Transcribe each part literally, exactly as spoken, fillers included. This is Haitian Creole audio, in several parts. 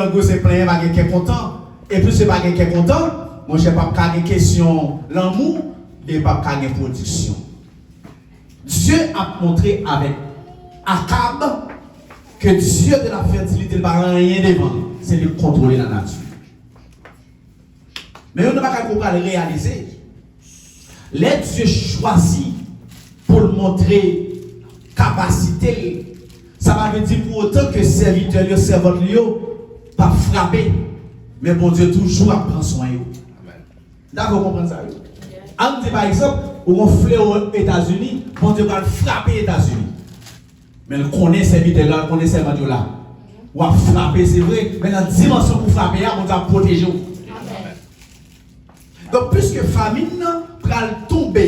Lanmou se plenyen, pa gen kè kontan. E plis se pa gen kè kontan, monchè, p ap ka gen kesyon lanmou, e p ap ka gen pwodiksyon. Dieu a montré avec Akab que Dieu de la fertilité, li pa anyen devan, se li k kontwole lanati. Men yon bagay ke w pral reyalize, lè Dye chwazi pou l montre kapasite l, sa pa vle di pou otan ke sèvitè l yo, sèvant li yo, p ap frape, men Bondye toujou ap pran swen yo. Dakò, w konprann sa, wi? Ann di, pa egzanp, ou gon flewo Etazini, Bondye pral frape Etazini. Men l konnen sèvitè l la, l konnen sèvant yo la. W ap frape, se vre, men nan dimansyon pou frape a, Bondye ap pwoteje w. Donk, piske famin nan pral tonbe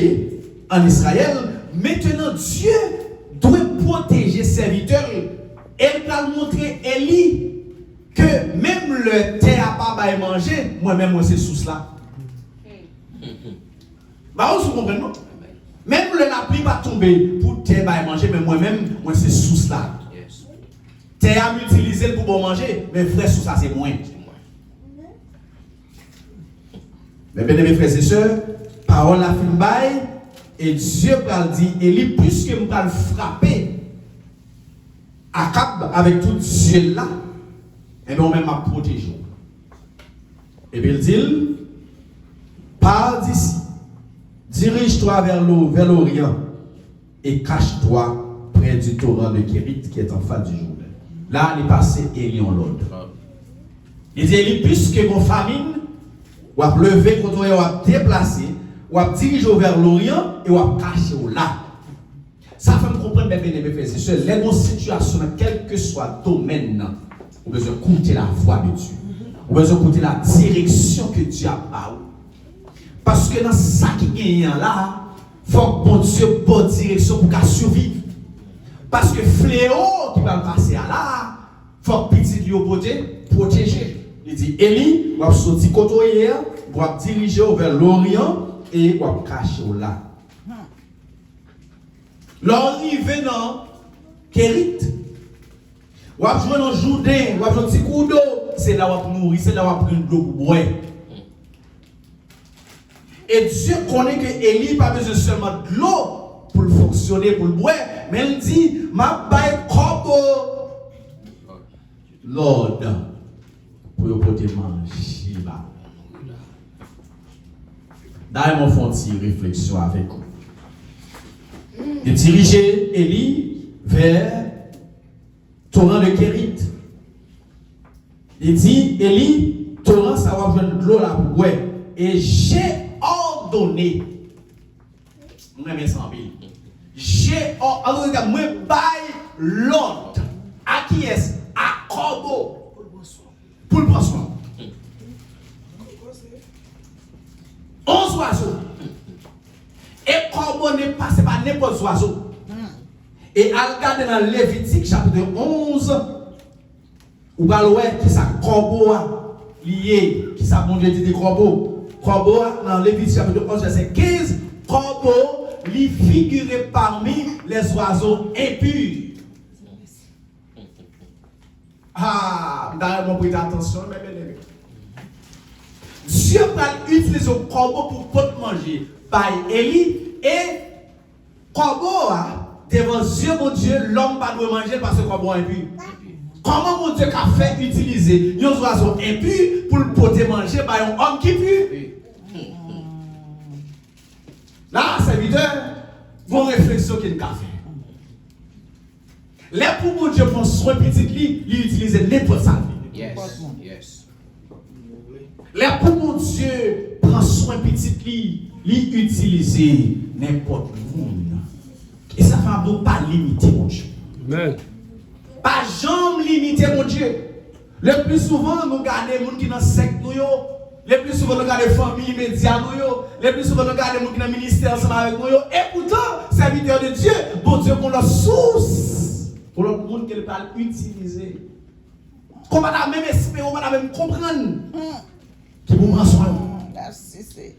ann Izrayèl, mentnan Dye dwe pwoteje sèvitè l, e l pral montre Eli ke menm lè tè a pa bay manje, mwen menm, mwen se sous la. Ba ou sou konprann non? Menm lè lapli pa tonbe pou tè bay manje, men mwen menm, mwen se sous la. Tè a m itilize l pou ba w manje, men vrè sous la se mwen. Men byeneme frè e sè, pawòl la fin bay, e Dye pral di Eli, piske m pral frape Akab avèk tout zye l la, enben ou menm m ap pwoteje w. Epi l di l, pars d'ici, dirige-toi vers l'o- vers l'Orient, et cache-toi près du torrent de Kérit qui est en face du Jourdain. La, li pase Eli yon lòd. Li di Eli, piske gon famin, w ap leve kote w ye, w ap deplase, w ap dirije w vè Loryan e w ap kache w la. Sa fè m konprann, men byeneme frè e sè, lè gon sitiyasyon nan kèlkeswa domèn nan, ou bezwen koute la vwa de Dye. Ou bezwen koute la direksyon ke Dye ap ba ou. Paske nan sa ki genyen an la, fòk Bondye ba w direksyon pou w ka siviv. Paske flewo ki pral pase a la, fòk pitit li yo pwote-, pwoteje. Li di, Eli, w ap soti kote w ye a, w ap dirije w vè Loryan e w ap kache w la. Lè w rive nan Kerit, w ap jwenn yon Jouden, w ap jwenn yon ti kou dlo, se la w ap nouri, se la w ap pran dlo pou bwè. E Dye konnen ke Eli pa bezwen sèlman dlo pou l fonksyone, pou l bwè, men l di, m ap bay kòbo lòd pou yo pote manje ba mwen. Dayè, mwen fè yon ti refleksyon avèk ou. Li dirije Eli vè toran de Kerit. Li di Eli, toran sa w ap jwenn dlo la pou bwè. Et j'ai ordonné. Mwen renmen sa anpil. J'ai or-, an nou ka, mwen bay lòd. A kiyès? A kòbo. Pou l pran swen w. On zwazo. E kòbo ne pa, se pa nenpòt zwazo. E al gade nan Levitik chapit onz, ou pral wè kisa kòbo a li ye, kisa Bondye di de kòbo. Kòbo a, nan Levitik chapit onz, vèsè kenz, kòbo, li figure parmi les oiseaux impurs. Ah, m ta renmen w prete atansyon, men byeneme. Dye pral itilize yon kòbo pou pot manje bay Eli, e kòbo a, devan zye Bondye, lòm pa dwe manje l paske kòbo a enpi. Kòman Bondye ka fè itilize yon zwazo enpi pou l pote manje bay yon òm ki pi? La, sèvitè, gon refleksyon ke n ka fè. Lè pou Bondye pran swen pitit li, li itilize nenpòt sa l vle. Yes, yes. Lè pou Bondye pran swen pitit li, li itilize nenpòt moun. E sa fè m ap di w pa limite Bondye. Amen. Pa janm limite Bondye. Le pli souvan, nou gade moun ki nan sèk nou yo. Le pli souvan, nou gade fanmi imedya nou yo. Le pli souvan, nou gade moun ki nan ministè ansanm avèk nou yo. Epoutan, sèvitè de Dye, Bondye gon lòt sous, gon lòt moun ke l pral itilize. Ke w pa ta menm espere, w pa ta menm konprann. Ki pou pran swen w.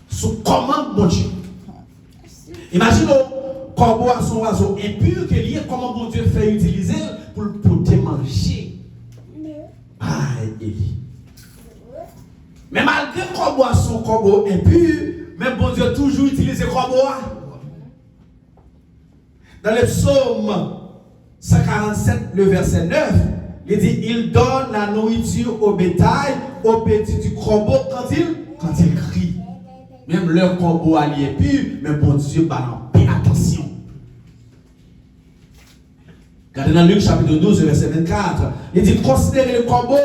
Sou kòmand Bondye. Imajine w, kòbo a se yon zwazo enpi ke li ye, kòman Bondye fè itilize l pou l pote manje? Eli. Men malgre kòbo a se yon kòbo enpi, men Bondye toujou itilize kòbo a. Dans le psaume cent quarante-sept, le verset neuf, li di, il donne la nourriture au bétail, aux petits du corbeau quand il, quand il crie. Menm lè kòbo a li enpi, men Bondye ba l anpil atansyon. Gade nan Lik chapit douz, vèsè vennkat, li di, considérez le corbeau,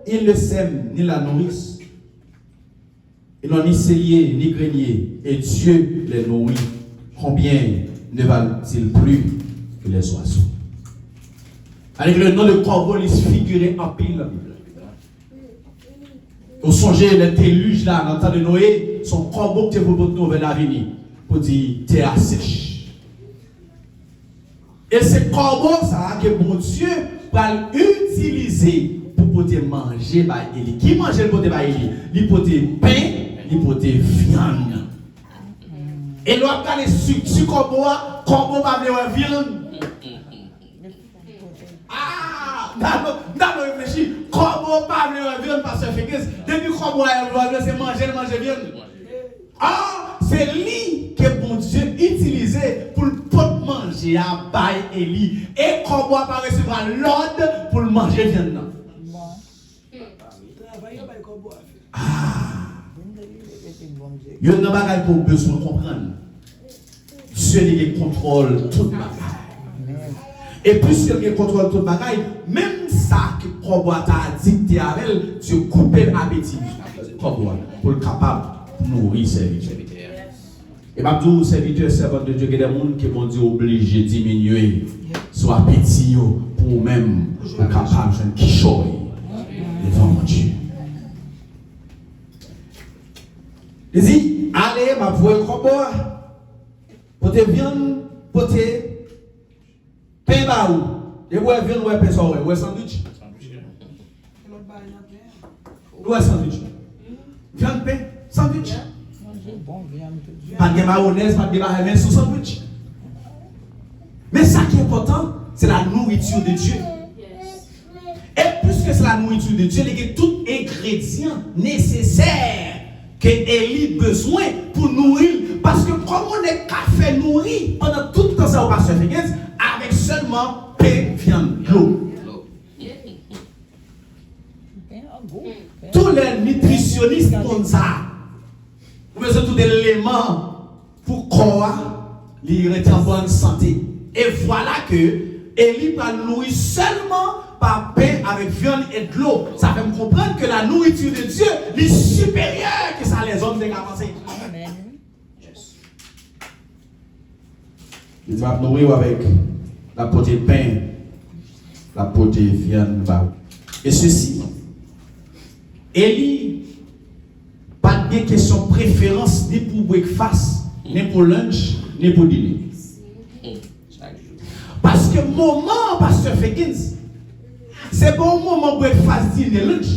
il ne sème ni la nourrice. Ils n'ont ni cellier, ni grenier, et Dieu les nourrit. Combien ne valent-ils plus que les oiseaux? Avèk le non de kòbo, li figire anpil nan Bib la. Ou sonje lè delij la, nan tan de Noye, se yon kòbo ki te pou pote nouvèl la vini, pou di tè a sèch. E se kòbo sa a ke Bondye pral itilize pou pote manje bay Eli. Ki manje l pote bay Eli? Li pote pen, li pote vyann. E lè w ap gade estrikti kòbo a, kòbo pa vle wè vyann. Ah, m ta dwe reflechi. Kòbo pa vle wè vyann, pastè Fekens. Depi kòbo a vle wè vyann, se manje l manje vyann. Or, se li ke Bondye itilize pou l pot manje a bay Eli. E kòbo a pa resevwa lòd pou l manje vyann nan. Travay yo bay kòbo a fè. Ah! Youn nan bagay ke w bezwen konprann, Dye li gen kontwòl tout bagay. E piske l gen kontwòl tout bagay, menm sa ke kòbo a ta adikte avè l, Dye koupe apeti kòbo a pou l kapab nouri sèvitè. E m ap di w, sèvitè, sèvant de Dye, gen de moun ke Bondye oblije diminye sou apeti yo pou ou menm, ou kapab jwenn kichòy devan Bondye. Li di, ale, m ap voye kòbo a. Pote vyann, pote pen ba ou. Depi w wè vyann, w wè pen, sa w wè? W wè sandwich? Ou wè sandwich? Vyann, pen, sandwich. Pa t gen mayonèz, pa t gen bagay, men sou sandwich. Men sa ki enpòtan, se la nourriture de Dieu. E piske se la nourriture de Dieu, li gen tout engredyan nesesè ke Eli bezwen pou nouri l. Paske kòman yon nèg ka fè nouri pandan tout tan sa yo, pastè Fekens, avèk sèlman pen, vyann, dlo? Tout lè nitrisyonis konn sa. Ou bezwen tout eleman pou kò a li rete an bòn sante. E vwala ke Eli pral nouri sèlman pa pen avèk vyann e dlo. Sa fè m konprann ke la nourriture de Dieu li siperyè ke sa lèzòm te ka panse. Li di, m ap nouri w avèk, l ap pote pen, l ap pote vyann ba ou. E sesi, Eli pa t gen kesyon preferans ni pou breakfast, ni pou lunch, ni pou dine. Paske moman an, pastè Fekens, se pa yon moman breakfast, dine, lunch.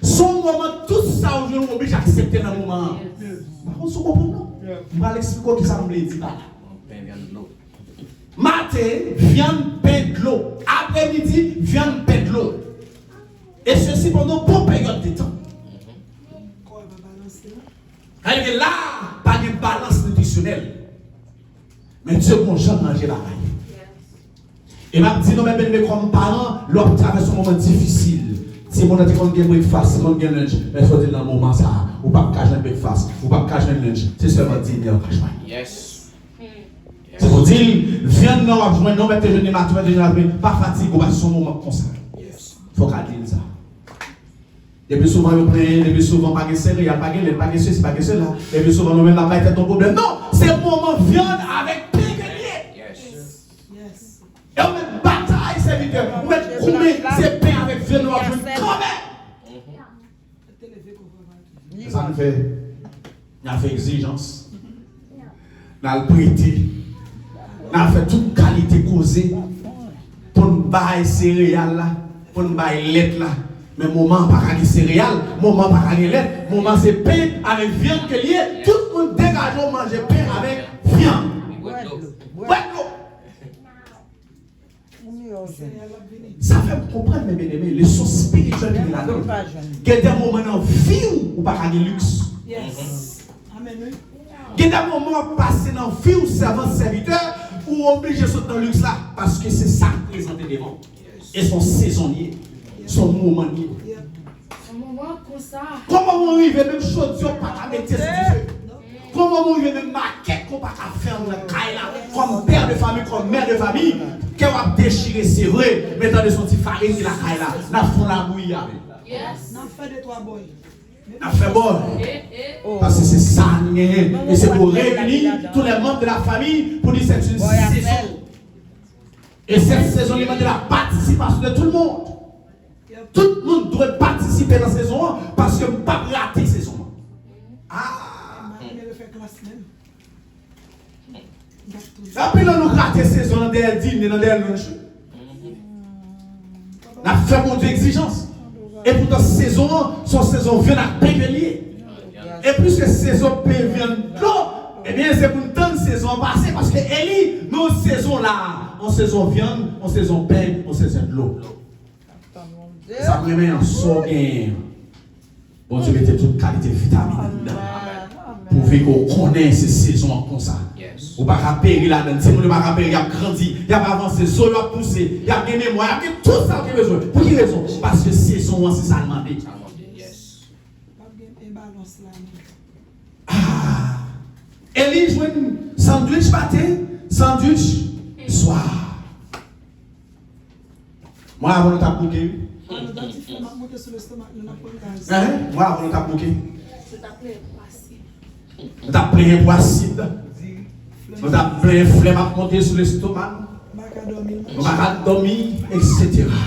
Se yon moman tout sa ou jwenn ou oblije aksepte nan moman an. M pa konn si w konprann non. M pral eksplike w kisa m vle di pa la. Maten, vyann, pen, dlo. Apremidi, vyann, pen, dlo. E sesi pandan yon bon peryòd de tan. Sa vle di la, pa gen balans nitrisyonèl. Men Dye gon jan l ranje bagay. E m ap di nou, men beneme, kòm paran, lè w ap travèse yon moman difisil, timoun nan te konn gen breakfast, te konn gen lunch, men fò di l nan moman sa a, ou p ap ka jwenn breakfast, ou p ap ka jwenn lunch, se sèlman dine w ka jwenn. Se pou di l, vyann nan w ap jwenn nan, w mèt te jwenn li maten, w mèt te jwenn apre, pa fatige w, paske se yon moman konsa. Fò w ka di l sa. Depi souvan yo plenyen, depi souvan pa gen sereyal, pa gen lèt, pa gen sesi, pa gen sela. Depi souvan nou menm n ap bay tèt nou pwoblèm. Non, se moman vyann avèk pen ke l ye. E ou mèt batay, sèvitè. Ou mèt goumen, se pen avèk vyann nou ap jwenn kanmenm. Se sa n fè. N al fè egzijans. N al prete. N al fè tout kalite koze pou n bay sereyal la, pou n bay lèt la. Men moman an pa ka gen sereyal, moman an pa ka gen lèt. Moman an se pen avèk vyann ke l ye. Tout moun degaje w manje pen avèk vyann. Bwè dlo. Sa fè m konprann, men byeneme, leson espirityèl ki gen ladan l. Gen de moman nan vi w, ou pa ka gen liks. Gen de moman w ap pase nan vi w, sèvant, sèvitè, ou oblije sot nan liks la, paske se sa k prezante devan w. E se yon sezon li ye. Se yon moman li ye. Kòman w rive menm chodye w pa ka mete sou dife? Kòman w rive menm makèt ou pa ka fè nan kay la? Kòm pè de fanmi, kòm mè de fanmi, kè w ap dechire, se vre, men tande se yon ti farin ki lakay la, n ap fè yon labouyi avè l. N ap fè de twa bòy. N ap fè bòy. Paske se sa nou genyen. E se pou reyini tous les membres de la famille pour dire c'est une saison. E cette saison li mande la participation de tout le monde. Tout moun dwe patisipe nan sezon an, paske m p ap rate sezon an. Ah! Anpil nan nou rate sezon nan dèyè dine, nan dèyè lunch. N ap fè Bondye egzijans. E poutan sezon an, se yon sezon vyann ak pen ke li ye. E piske sezon pen, vyann, dlo, ebyen, se pou n tann sezon an pase, paske Eli, nan yon sezon la, yon sezon vyann, yon sezon pen, yon sezon dlo. Sa m renmen an, sa w genyen an, Bondye mete tout kalite vitamin anndan. Pouvi ke w konnen se sezon an konsa. Ou pa ka peri ladan l. Timoun yo pa ka peri, y ap grandi, y ap avanse, zo yo ap pouse, y ap gen memwa, y ap gen tout sa w gen bezwen. Pou ki rezon? Paske sezon an se sa l mande. Ah! Eli jwenn sandwich maten, sandwich swa. Mwen avè w nou t ap bouke, wi. Ann, dan ti flè m ap monte sou lestomak nou, n ap pran gaz. Enhen, mwen avè w nou t ap bouke. Se t ap plenyen pou asid. Nou t ap plenyen pou asid. Nou t ap plenyen flè m ap monte sou lestomak nou. Nou pa ka dòmi, etsetera.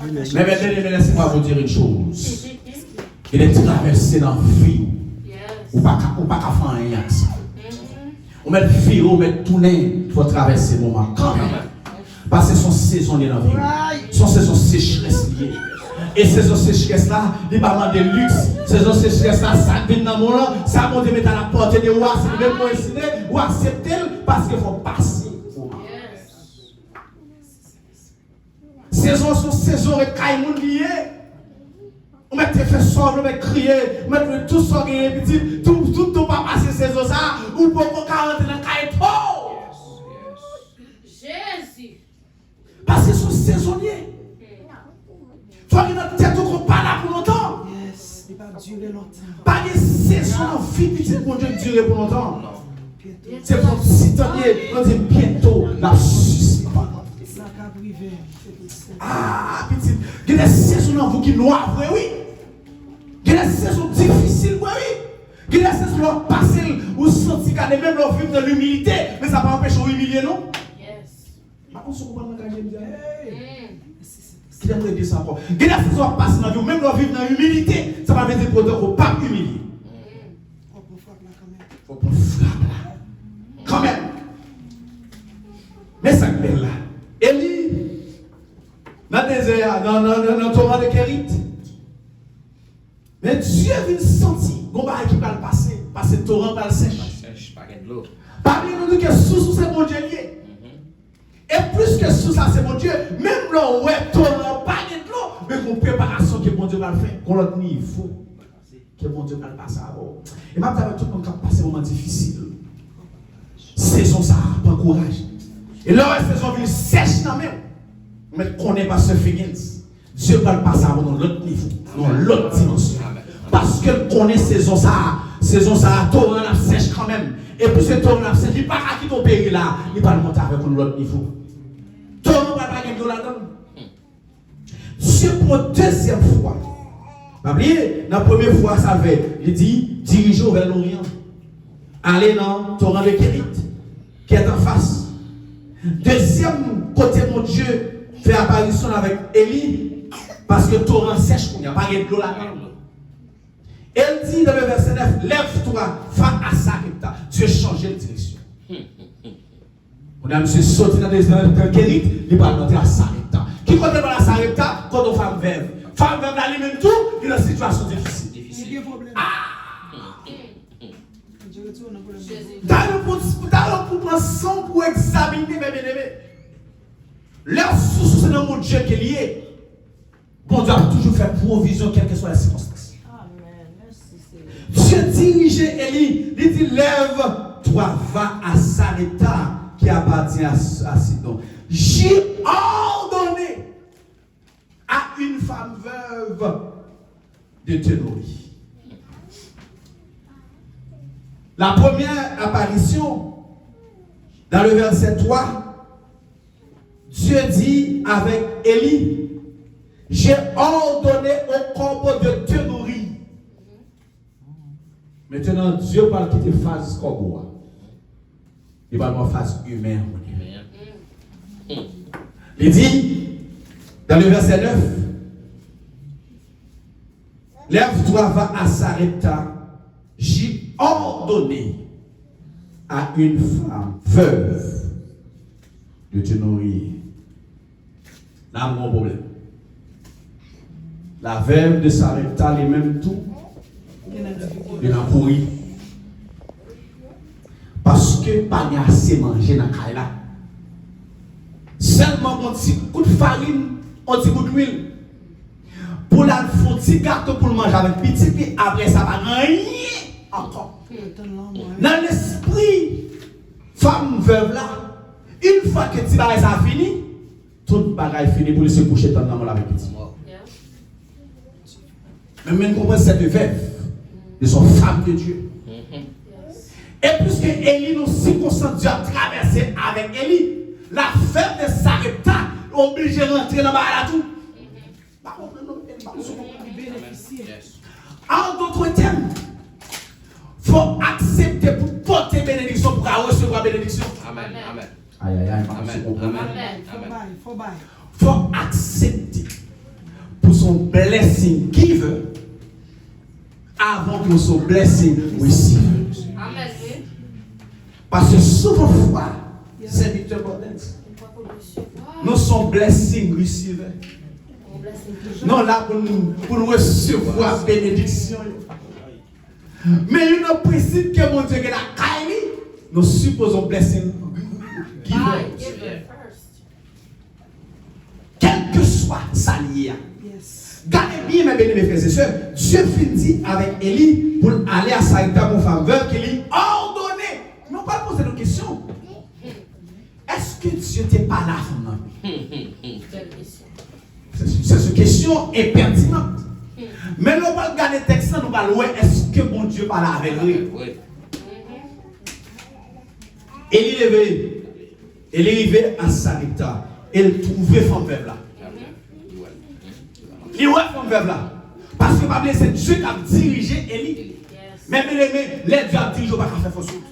Men, men, men, men, laissez-moi vous dire une chose. Gen de travèse nan vi w. Ou pa ka, ou pa ka fè anyen ak sa. Ou mèt vire, ou mèt tounen, fò w travèse moman kanmenm. Paske se yon sezon li ye nan vi w. Se yon sezon sechrès li ye. E sezon sechrès la, li pa mande liks. Sezon sechrès la, sa k vin nan men w lan, sa Bondye mete a la pòte de ou a, se li menm pou deside, ou aksepte l, paske fò w pase moman. Sezon an se yon sezon ret kay moun li ye. Ou mèt te fè sa w vle, ou mèt kriye, ou mèt vle tout sa w genyen pitit, tout, tout tan w pa pase sezon sa a, ou poko ka rantre nan kay to. Jezi. Paske se yon sezon li ye. Fò gen nan tèt ou ke w pa la pou lontan. Yes, li p ap dire lontan. Pa gen sezon nan vi pitit Bondye k dire pou lontan. Se pou yon ti tan li ye, Bondye di byento l ap sispann. Sa k ap rive. Ah, pitit, gen de sezon nan vi w ki nwa vre, wi. Gen de sezon difisil vre, wi. Gen de sezon lè w ap pase l, ou santi gade, menm lè w viv nan limilite, men sa pa anpeche w imilye, non. Yes. M pa konn si w konprann langaj m di a. Kite m redi sa ankò. Gen de sezon w ap pase nan vi w, menm lè w viv nan imilite, sa pa vle di pou otan ke w p ap imilye. Fò w pran frap la kanmenm. Fò w pran frap la kanmenm. Men sa k bèl la. Eli, nan dezè a, nan, nan, nan, nan toran de Kerit, men Dye vin santi gon bagay ki pral pase, paske toran pral sèch. Pral sèch, pa gen dlo. Pa bliye nou di ke sous ou se Bondye li ye. E plis ke sous la se Bondye, menm lè w wè toran an pa gen dlo, men gon preparasyon ke Bondye pral fè, gon lòt nivo ke Bondye pral pase avè w. E m ap di avèk tout moun k ap pase moman difisil, sezon sa a, pran kouraj. E lè w wè sezon vin sèch nan men w, ou mèt konnen pastè Figgins, Dye pral pase avè w nan yon lòt nivo, nan yon lòt dimansyon. Paske l konnen sezon sa a, sezon sa a, toran an ap sèch kanmenm. E piske toran an ap sèch, li pa ka kite w peri la, li pral monte avèk ou nan yon lòt nivo. Toran an pral pa gen dlo ladan l. Dye pou yon dezyèm fwa. Pa bliye, nan premye fwa sa l fè, li di, dirije w vè loryan. Ale nan toran de Kerit, ki est en face. Dezyèm kote Bondye fè aparisyon l avèk Eli, paske toran an sèch kounye a, pa gen dlo ladan l. E l di nan vèsè nèf, lève-toi, va à Sarepta. Dye chanje l direksyon. Kounye a, misye soti nan dezè nan Kerit, li pral rantre a Sarepta. Ki kote l pral a Sarepta? Kote yon fanm vèv. Fanm vèv la, li menm tou, li nan sitiyasyon difisil. Li gen pwoblèm. Ah! Dayè, pou, dayè, pou pran san w pou egzamine, men byeneme. Lè w sou, sou se nan Bondye ke l ye, Bondye ap toujou fè pwovizyon kèlkeswa lè sikonstans. Dye dirije Eli, li di, lève-toi, va à Sarepta qui appartient à, à Sidon. J'ai ordonné à une femme veuve de te nourrir. La première apparition, dans le verset trois, Dieu dit avec Élie, j'ai ordonné au corbeau de te nourrir. Mentnan, Dye pral kite faz kòbo a. Li pral pran faz imen an kounye a. Li di, dans le verset neuf, lève-toi, va à Sarepta, j'ai ordonné à une femme veuve de te nourrir. La, m gen yon pwoblèm. La veuve de Sarepta, li menm tou, li nan kouri. Paske pa gen ase manje nan kay la. Sèlman yon ti kout farin, yon ti kout lwil. Pou l al fè yon ti gato pou l manje avèk pitit li, apre sa pa gen anyen ankò. Nan lespri fanm vèv la, yon fwa ke ti bagay sa a fini, tout bagay fini pou li, se kouche tann lanmò l avèk pitit. Men, men konprann, cette veuve, de son femme de Dieu. E piske Eli, nan sikonstans Dye ap travèse avèk Eli, la veuve de Sarepta oblije rantre nan bagay la tou. Pa konprann non, e pa sou konprann. Benefisye. An dòt tèm, fò w aksepte pou pote benediksyon, pou ka resevwa benediksyon. Amen. Amen. Ayayay, pa sou konprann. Amen. Fò bay, fò bay. Fò w aksepte pou se yon blessing giver avan pou se yon blessing receiver. Amen, wi. Paske souvan fwa, sèvitè Bordens, nou se yon blessing receiver. Nou la pou nou, pou nou resevwa benediksyon yo. Men youn nan prensip ke Bondye gen lakay li, nou sipoze yon blessing giver. Kèlkeswa sa l ye a. Gade byen, mes bien-aimés frères et sœurs, Dye fin di avèk Eli pou l ale a Sarepta, yon fanm vèv ke li òdone. Men w pral poze nou kesyon. Èske Dye te pale a fanm nan? Se, se, se kesyon enpètinant. Men lè w pral gade tèks lan, nou pral wè èske Bondye pale avè l vre. Eli leve, Eli rive a Sarepta, e l twouve fanm vèv la. Li wè fanm vèv la. Paske pa bliye, se Dye k ap dirije Eli. Men, men, men, lè Dye ap dirije, w pa ka fè fòs wout.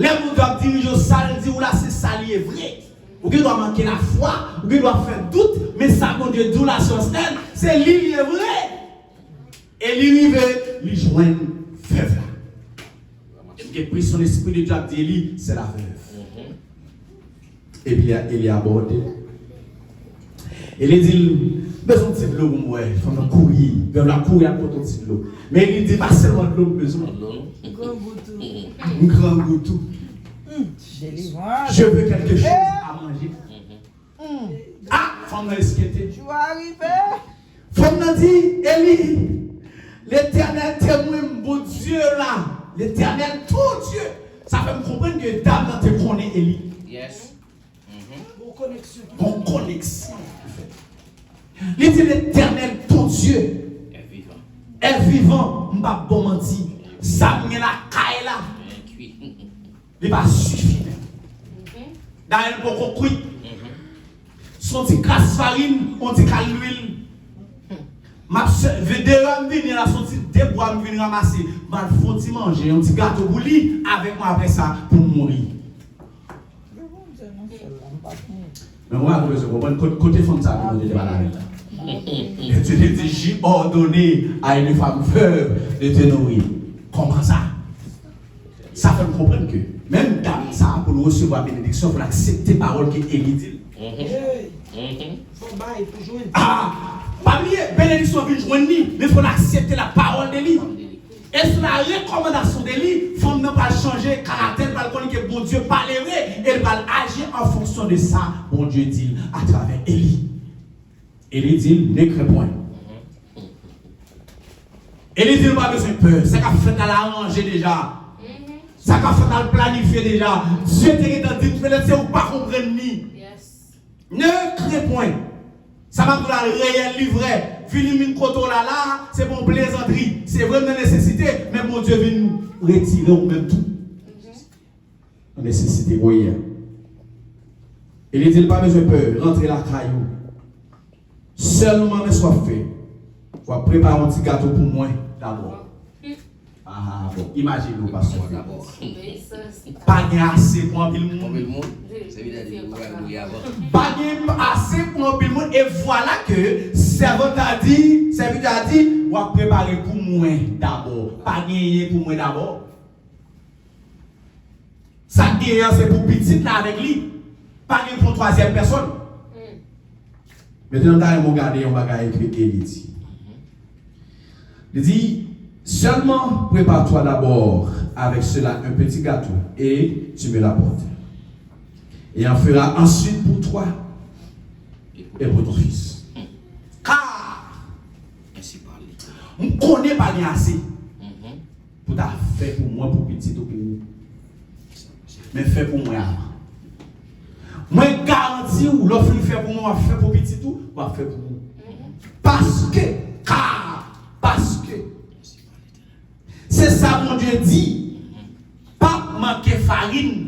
Lè Bondye ap dirije w, sa l di w la, se sa l ye vre. Ou gen dwa manke lafwa, ou gen dwa fè dout, men sa Bondye di w la, se yon sèl, se li l ye vre. E li rive, li jwenn vèv la. E m gen enpresyon Lespri de Dye ap di Eli, c'est la veuve. Epi Eli abòde. Eli di l, m bezwen yon ti dlo pou m bwè. Fanm nan kouri. Vèv la kouri al pote yon ti dlo. Men Eli di, pa sèlman dlo m bezwen. Grangou tou. M grangou tou. Delivrans. Je veux quelque chose à manger. Ah, fanm nan enkyete. Jou a rive. Fanm nan di, Eli, Letènèl temwen m, Bondye la, Letènèl ton Dye. Sa fè m konprann ke dam nan te konnen Eli. Yes. Gon koneksyon. Gon koneksyon ki fèt. Li di, Letènèl ton Dye est vivant. M p ap ba w manti. Sa m gen lakay la, li pa sifi menm. Dayè, l poko kwit. S on ti kras farin, on ti kal lwil. M ap sèvi, deyò m vini la, s on ti de bwa m vin ranmase. M al fè on ti manje, on ti gato pou li, avèk mwen, apre sa, pou m mouri. Men mwen, mwen bezwen konprann kot-, kote fanm sa a vin, kote te pale avè l la. Etidye di, j'ai ordonné à une femme veuve de te nourrir. Kòman sa? Sa fè m konprann ke menm dam sa a, pou l resevwa benediksyon, fò l aksepte pawòl ke Eli di l. Fò bay pou jwenn. Ah! Pa bliye, benediksyon vin jwenn li, men fò l aksepte la parole de li. E sou la rekòmandasyon de li, fanm nan pral chanje karaktè, l pral konnen ke Bondye pale vre, e l pral aji an fonksyon de sa Bondye di l atravè Eli. Eli di l, ne crains point. Eli di l, pa bezwen pè, sa k ap fèt la, l aranje deja. Sa k ap fèt la, l planifye deja. Dye te gentan di l, petèt se ou k pa konprann li. Ne crains point. Sa m ap di w la reyèl, li vrè. Vini m vin kote w la la, se pa yon plezantri. Se vre m nan nesesite, men Bondye vin retire w menm tou. Nan nesesite w ye a. E li di l pa bezwen pè, rantre lakay ou. Sèlman men sa w ap fè. W ap prepare yon ti gato pou mwen dabò. Ah, bon, imajine w, pastè Félix. Pa gen ase pou anpil moun. Anpil moun. Sèvitè di pou bagay pou li avan. Pa gen ase pou anpil moun. E vwala ke sèvant la di, sèvitè a di, w ap prepare pou mwen dabò. Pa genyen pou mwen dabò. Sa k genyen an se pou pitit la avèk li. Pa gen pou twazyèm pèsòn. Mentnan, m ta renmen w gade yon bagay ke Eli di. Li di, seulement prépare-toi d'abord avec cela un petit gâteau et tu me l'apportes. Et en fera ensuite pour toi et pour ton fils. Car m konnen pa gen ase pou ta fè pou mwen, pou pitit ou, pou ou. Men fè pou mwen avan. Mwen garanti w, lè w fin fè pou mwen, w ap fè pou pitit ou, w ap fè pou ou. Paske, ka, paske, se sa Bondye di, p ap manke farin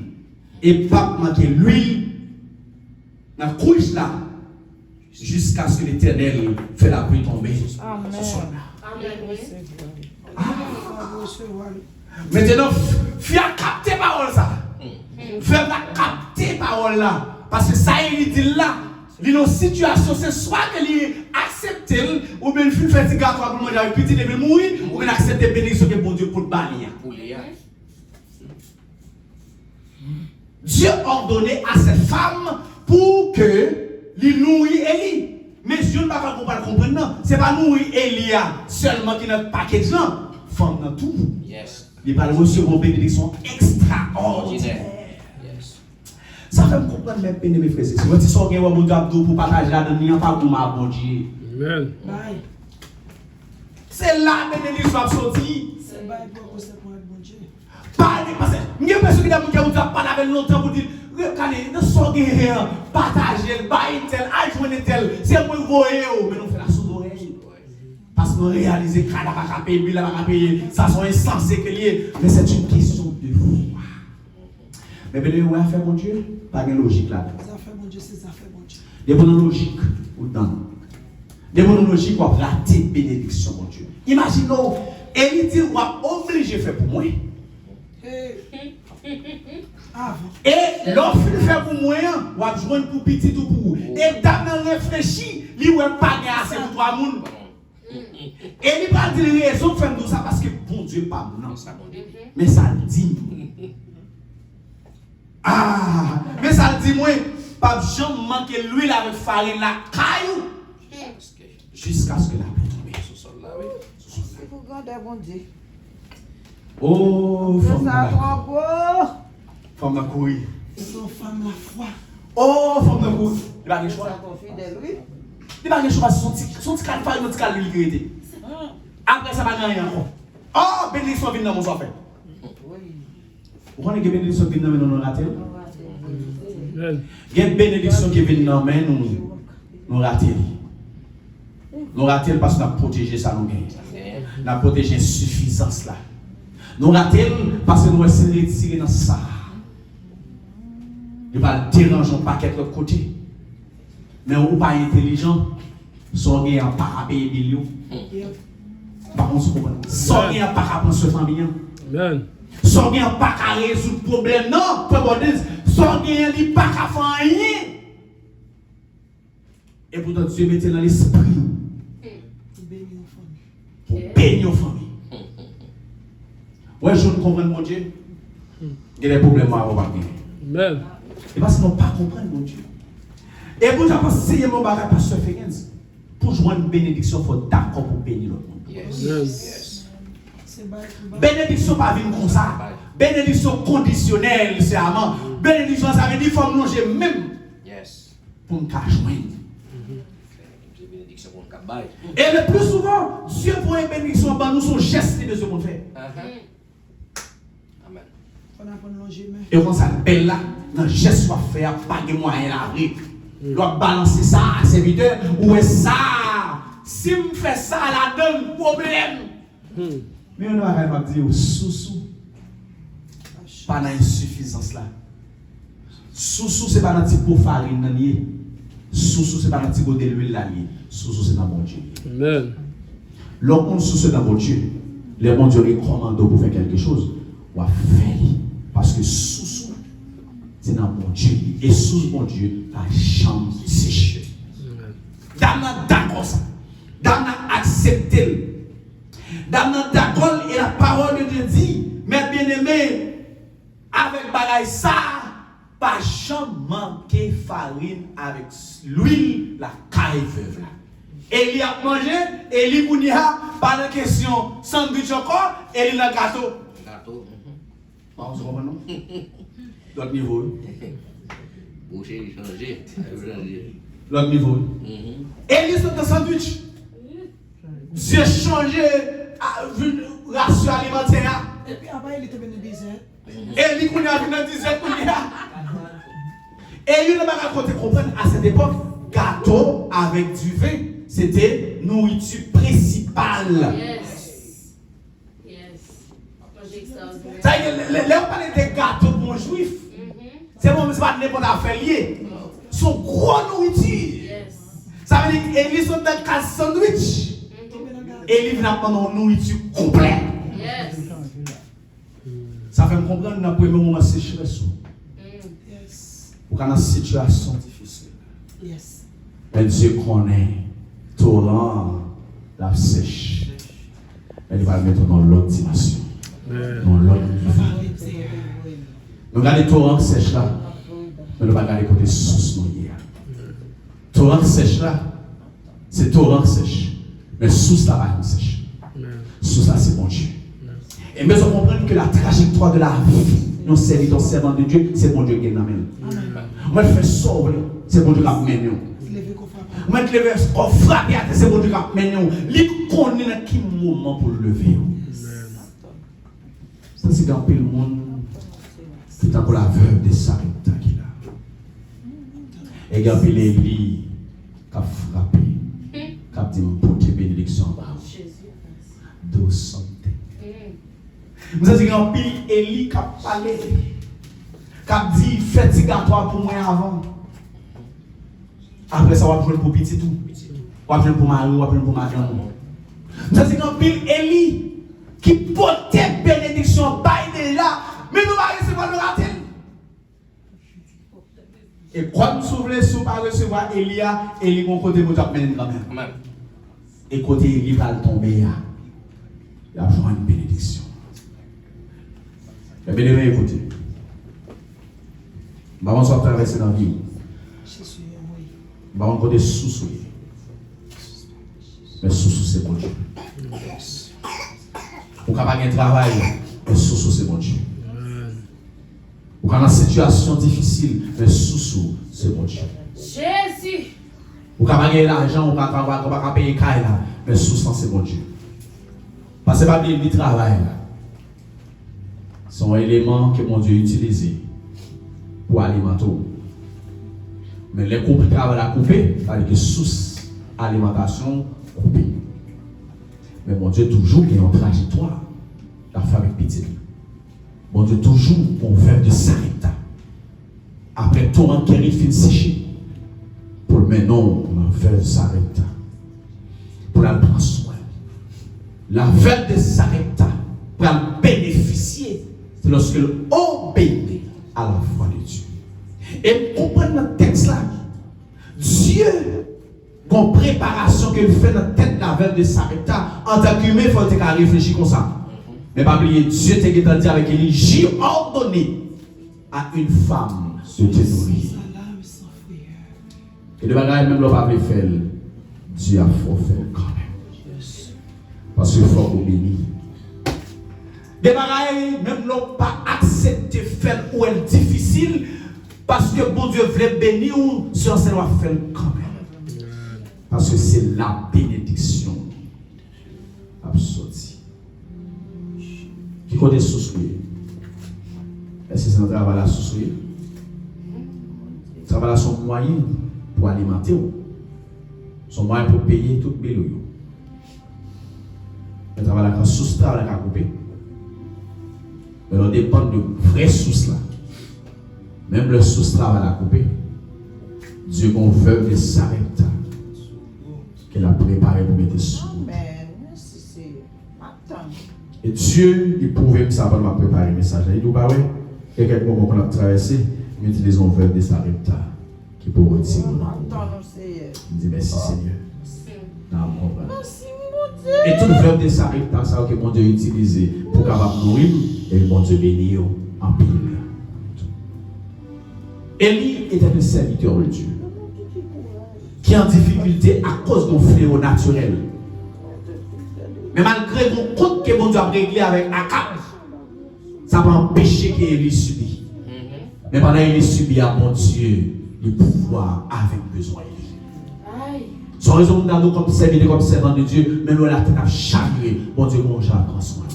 e p ap manke lwil nan kwich la, jiskaske Letènèl fè lapli tonbe sou sòl la. Amèn. Mentnan, fi a kapte pawòl sa. Vèv la kapte pawòl la. Paske sa Eli di l la, li nan yon sitiyasyon, se swa ke li aksepte l, oubyen l fin fè ti gato a pou l manje avèk pitit epi l mouri, oubyen l aksepte benediksyon ke Bondye pot ba li a. Dye òdone a sèt fanm pou ke li nouri Eli. Men youn bagay ou pral konprann nan, se pa nouri Eli a sèlman ki nan package lan, fanm nan tou. Li pral resevwa yon benediksyon ekstraòdinè. Sa fè m konprann, men byeneme frè e sè, lè w di sa w gen wè Bondye ap di w pou pataje ladan li an, pa goumen ak Bondye. Se la benediksyon ap soti. Se bay pwòp ou se pou ak Bondye. Pa de, paske m gen enpresyon gen de moun ki ap pale avè l lontan pou di l, gade, nan sa w genyen an, pataje l, bay entèl, al jwenn entèl, se mwen voye w, men nou fè l asou zòrèy. Paske nou reyalize kay la pa ka peye, bil la pa ka peye, sa se yon ensanse ke l ye, men c'est une question de foi. Men byeneme, wè afè Bondye, pa gen lojik ladan. Zafè Bondye, se zafè Bondye. Depi w nan lojik, ou down. Depi w nan lojik, w ap rate benediksyon Bondye. Imajine w, Eli di l, w ap oblije fè pou mwen. E lè w fin fè pou mwen an, w ap jwenn pou pitit ou pou ou. E dam nan reflechi, li wè pa gen ase pou twa moun. E li pral di l rezon k fè m di w sa, paske Bondye pa m nan. Men sa l di m. Ah, men sa l di mwen, p ap janm manke lwil avèk farin lakay ou. Jiskaske lapli tonbe sou sòl la, wi. Se pou grandè Bondye. Oh, fanm nan. Sa twò gwo. Fanm nan kouri. Se yon fanm lafwa. Oh, fanm nan kouri. Li pa gen chwa. Sa twò fidèl, wi. Li pa gen chwa, se yon ti, se yon ti kal farin, yon ti kal lwil ki rete. Apre sa, pa gen anyen ankò. Oh, benediksyon vin nan men w, sa w fè. Ou konnen gen benediksyon ki vin nan men nou, nou rate l? Gen benediksyon ki vin nan men nou, nou rate l. Nou rate l paske n ap pwoteje sa nou genyen. N ap pwoteje sifizans la. Nou rate l paske nou wè si n retire nan sa, li pral deranje yon pakèt lòt kote. Men ou pa entelijan, sa w genyen an pa ka peye bil yo. M pa konn si w konprann. Sa w genyen an pa ka pran swen fanmi an. Sa w genyen an pa ka rezoud pwoblèm nan, frè Bòdens. Sa w genyen, li pa ka fè anyen. E poutan, Dye mete nan lespri w pou beni yon fanmi. Wè, jou n konprann Bondye, gen de pwoblèm ou p ap genyen. E paske nou pa konprann Bondye. E Bondye ap anseye m yon bagay, pastè Fekens. Pou jwenn benediksyon, fò w dakò pou beni lòt moun. Yes. Yes. Benediksyon pa vin konsa. Benediksyon kondisyonèl, se avan. Benediksyon, sa vle di fò m lonje men m pou m ka jwenn. E le pli souvan, Dye pran yon benediksyon ban nou, se yon jès li bezwen pou n fè. E konsa l bèl la, nan jès w ap fè a, pa gen mwayen la vre. Lè w ap balanse sa, sèvitè, ou wè sa, si m fè sa ladan l, pwoblèm. Men yon bagay m ap di w, sousou pa nan ensifizans la. Sousou se pa nan ti po farin nan li ye. Sousou se pa nan ti gode lwil la li ye. Sousou se nan Bondye li ye. Lè w konn sousou nan Bondye, lè Bondye rekòmande w pou fè kèlke choz, w ap fè li. Paske sousou se nan Bondye li ye. E sous Bondye pa janm seche. Dam nan dakò sa. Dam nan aksepte l. Dam nan dakò l e la parole de Dieu dit, mes bien-aimés, avèk bagay sa a, pa janm manke farin avèk lwil lakay vèv la. Eli ap manje, Eli kounye a pa nan kesyon sandwich ankò, Eli nan gato. Gato. Ou konprann non? Lòt nivo wi. Bouche li chanje. Chanje. Lòt nivo wi. Eli sot nan sandwich. Dye chanje rasyon alimantè a. Epi apa Eli te vin nan dezè? Eli kounye a vin nan dezè kounye a. E youn nan bagay kote konprann a sèt epòk, gato avèk diven se te nouriti prensipal. Sa vle di lè, lè, lè w pale de gato pou yon jwif, se pa, se pa nenpòt afè l ye. Se yon gwo nouriti. Sa vle di Eli sot nan kaz sandwich, Eli vin ap mande yon nouriti konplè. Sa fè m konprann nan premye moman sechrès ou, ou ka nan sitiyasyon difisil. Men Dye konnen toran an l ap sèch. Men li pral mete w nan yon lòt dimansyon, nan yon lòt nivo. Nou gade toran k sèch la, men nou pa gade kote sous nou ye a. Toran k sèch la, se toran k sèch. Men sous la pa janm sèch. Sous la se Bondye. E m bezwen konprann ke la trajectoire de la vie yon sèvitè, yon sèvant de Dieu, se Bondye ki gen nan men l. Ou mèt fè sa w vle, se Bondye k ap mennen w. Ou mèt leve kò w frape atè, se Bondye k ap mennen w. Li konnen nan ki moman pou l leve w. Sa se gen anpil moun ki tankou la veuve de Sarepta ki la. E gen anpil Eli k ap frape, k ap di, "M pote benediksyon an ba ou." Do something. M santi gen anpil Eli k ap pale, k ap di, "Fè ti gato a pou mwen avan." Apre sa, w ap jwenn pou pitit ou. W ap jwenn pou mari w, w ap jwenn pou madanm ou. M santi gen anpil Eli ki pote benediksyon bay deja, men nou pa resevwa l, nou rate l. E kwè m si w vle, si w pa resevwa Eli a, Eli gon kote Bondye ap mennen l kanmenm. E kote Eli pral tonbe a, y ap jwenn benediksyon. Ebyen, ebyen, ekoute. M pa konn sa w ap travèse nan vi w. M pa konn kote sous ou ye. Men sous ou se Bondye. Ou ka pa gen travay, men sous ou se Bondye. Ou ka nan sitiyasyon difisil, men sous ou se Bondye. Jezi! Ou ka pa gen lajan, ou pa ka, ou pa ka peye kay la, men sous lan se Bondye. Paske pa bliye, li travay la. Se yon eleman ke Bondye itilize pou alimante w. Men lè koup travay la koupe, sa vle di ke sous alimantasyon koupe. Men Bondye toujou gen yon trajektwa l ap fè avèk pitit li. Bondye toujou gon vèv de Sarepta. Apre toran Kerit fin seche, pou l mennen w nan vèv Sarepta, pou l al pran swen. La veuve de Sarepta pral benefisye, se lòske l obeyi a la vwa de Dye. E m konprann nan tèks la, Dye gon preparasyon ke l fè nan tèt la veuve de Sarepta. Antanke imen, fò l te ka reflechi konsa. Men pa bliye, Dye te gentan di avèk Eli, j'ai ordonné à une femme de te nourrir. Gen de bagay, menm lè w pa vle fè l, Dye ap fè w fè l kanmenm. Paske fòk ou beni. Gen bagay, menm lè w pa aksepte fè l, ou wè l difisil, paske Bondye vle beni w, se yon sèl w ap fè l kanmenm. Paske se la benediksyon ap soti. Ki kote sous ou ye? Èske se nan travay lasous ou ye? Travay la se yon mwayen pou alimante w. Se yon mwayen pou peye tout bil ou yo. Men travay la, kan sous travay la ka koupe, men lè w depann de vrè sous la, menm lè sous travay la koupe, Dye gen yon veuve de Sarepta ke l ap prepare pou mete sou wout. Amèn. Mèsi, Seyè. M ap tann. E Dye, li pwouve m sa pandan m ap prepare mesaj la. Li di, ou pa wè, gen kèk moman kon ap travèse, m itilize yon veuve de Sarepta ki pou retire w nan moman. M di, mèsi, Senyè. Nan m konprann. E tout veuve de Sarepta sa yo ke Bondye itilize pou kapab nouri m, epi Bondye beni yo anpil. Élie était un serviteur de Dieu qui en difficulté à cause d'un fléau naturel. Men malgre gon kont ke Bondye ap regle avèk Akab, sa pa anpeche ke Eli sibi. Men pandan Eli sibi a, Bondye li pouvwa avèk bezwen Eli. Se yon rezon pou m ta di w kòm sèvitè, kòm sèvant de Dye, menm lè latè ap chavire, Bondye gon jan ap pran swen.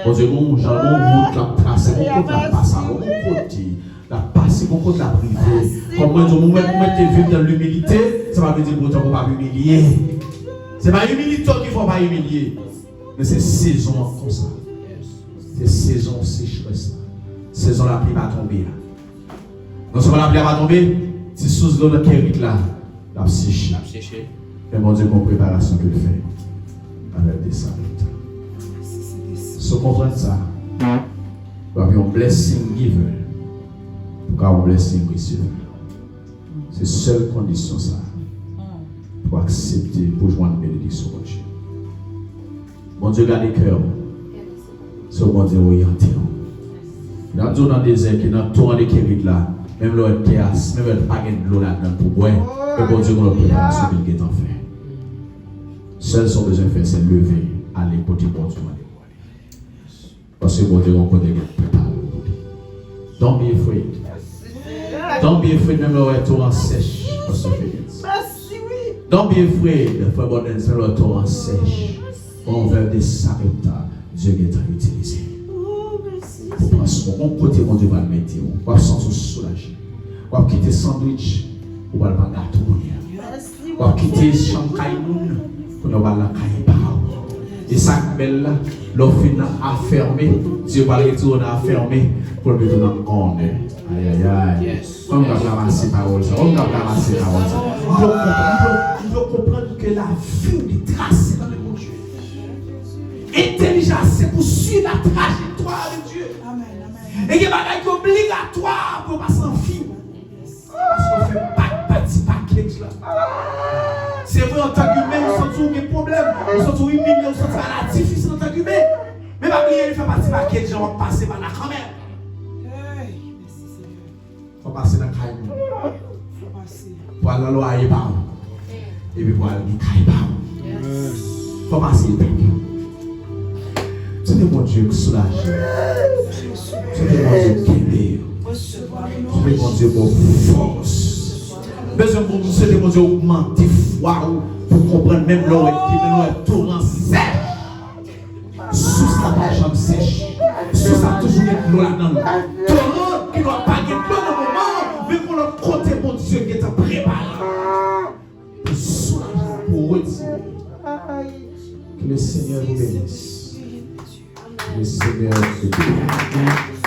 Bondye gon jan, gon wout l ap trase, gon kote l ap pase, gon kote l ap pase, gon kote l ap rive. Kòm mwen di w, mwen, mwen te viv nan limilite, sa pa vle di pou otan ke w p ap imilye. Se pa imilite w ki fè w pa imilye. Men se sezon an konsa. Se sezon sechrès la. Sezon lapli pa tonbe a. Non sèlman lapli a pa tonbe, ti sous dlo nan Kerit la, l ap seche. L ap seche. Men Bondye gon preparasyon ke l fè avèk de Sarepta. Si w konprann sa, w ap yon blessing giver pou w ka yon blessing receiver. Se sèl kondisyon sa pou w aksepte pou w jwenn benediksyon Bondye. Bondye gade kè w. Se yon Bondye oryante w. N ap di w nan dezè ke nan toran de Kerit la, menm lè w wè tè a, menm lè pa gen dlo ladan l pou bwè, men Bondye gen yon lòt preparasyon ke l gentan fè. Sèl sa w bezwen fè, se leve, ale kote Bondye mande w ale. Paske Bondye gen yon kote l prepare pou li. Don't be afraid. Don't be afraid, menm lè w wè toran sèch, Pastor Felix. Don't be afraid, frè Bordens, menm lè w wè toran sèch. Gon veuve de Sarepta, Dye gentan itilize. Pou pran swen w, gon kote Bondye pral mete w. W ap santi w soulaje. W ap kite sandwich, ou pral pran gato kounye a. W ap kite chanm kay moun, kounye a w pral nan kay pa w. E sa k bèl la, lè w fin nan afèmen, Dye pral retire w nan afèmen pou l mete w nan onè. Ayayay. Kòman m ap ranmase pawòl sa? Kòman m ap ranmase pawòl sa? M poko konprann, m poko, m poko konprann ke lavi w li trase nan men Bondye. Entèlijans se pou swiv la trajektwa de Dye. E gen bagay ki obligatwa pou yo pase nan vi w. Paske w fè pa, pati pakèj la. Se vre, antanke imen, ou santi w gen pwoblèm, ou santi w imilye, ou santi bagay la difisil antanke imen. Men pa bliye, li fè pati pakèj la, w ap pase pa la kanmenm. Fò w pase nan kay moun. Pou al nan lwaye pa w. Epi pou al gen kay pa w. Fò w pase etape yo. Swete Bondye soulaje w. Swete Bondye kenbe w. Swete Bondye ba w fòs. Bezwen pou swete Bondye ogmante fwa w pou konprann menm lè w wè, menm lè w wè toran sèch. Sous la pa janm sèch. Sous la toujou gen dlo ladan l. Toran ki dwa pa gen dlo nan moman an, men gon lòt kote Bondye gentan prepare pou soulaje, pou retire. Que le Seigneur vous bénisse. Que le Seigneur vous bénisse.